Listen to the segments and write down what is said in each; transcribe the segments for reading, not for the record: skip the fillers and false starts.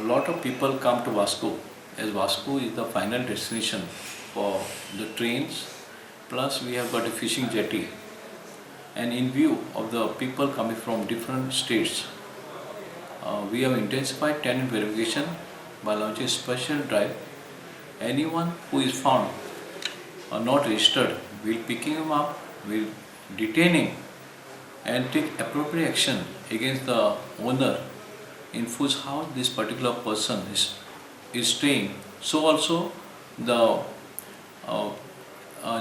Lot of people come to Vasco, as Vasco is the final destination for the trains, plus we have got a fishing jetty. And in view of the people coming from different states, we have intensified tenant verification by launching a special drive. Anyone who is found not registered, we'll pick him up, we'll detain him and take appropriate action against the owner in whose house this particular person is staying. So also the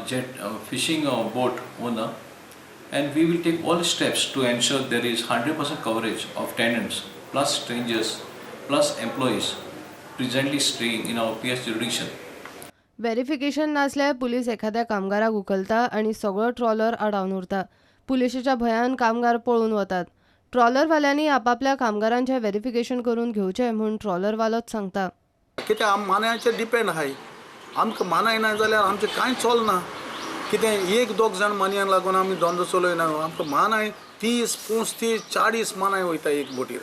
jet fishing boat owner, and we will take all steps to ensure there is 100% coverage of tenants plus strangers plus employees presently staying in our PS jurisdiction. Verification नासल्यार police एखाद्या कामगाराक उखलता आनी सगळो trawler आडावन उरता. पुलिशेच्या भंयान कामगार पळून वतात. ट्रॉलरवाल्यांनी आपापल्या कामगारांचें व्हेरिफिकेशन करून घेवचें म्हूण ट्रॉलरवालोच सांगता. कित्याक आम मानायाचेर डिपेंड आहाय. आमकां मानाय ना जाल्यार आमचें कांय चलना. कितें एक दोग जाण मानयान लागून आमी धंदो चलयना. आमकां मानाय 30, 35, 40 मानाय वयता एक बोटीर.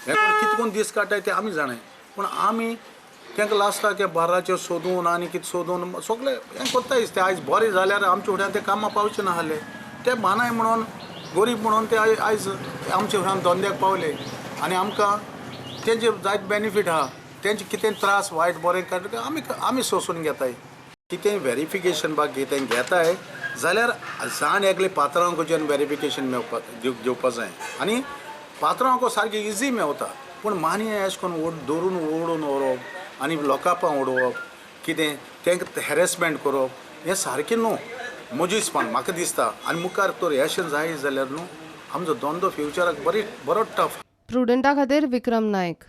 हें कितकोन दीस काडटाय ते आमी जाणाय, पूण आमी तांकां लास्टाक ते बार्राचेर सोदून आनी कितें सोदून सगळें हें करताय. ते आयज बरें जाल्यार आमच्या फुड्यान ते कामां पावचे नासले. ते मानाय म्हणून गरीब म्हणून ते आयज आमच्या फुड्यान धंद्याक पावले आनी आमकां तेंचे जायते बेनिफीट आहा. तेंचे कितें त्रास वायट बरें काडटा आमी सोंसून घेताय. कितें वेरिफिकेशन बा कितें घेताय जाल्यार जाण एकले पात्रांवांकडच्यान वेरिफिकेशन मेळपा घेवपा जाय आनी पात्रांवांक सारकें इजी मेवता, पूण मानया अशें करून धरून ओडून व्हरप आनी लोकांपां उडोवप, कितें तांकां हॅरेसमेंट करप हें सारकें न्हू म्हज्या हिसपान म्हाका दिसता. आनी मुखार तर अशें जाय जाल्यार न्हू आमचो धंदो फ्युचराक बरी बरो टफ. प्रुडंटा खातीर विक्रम नायक.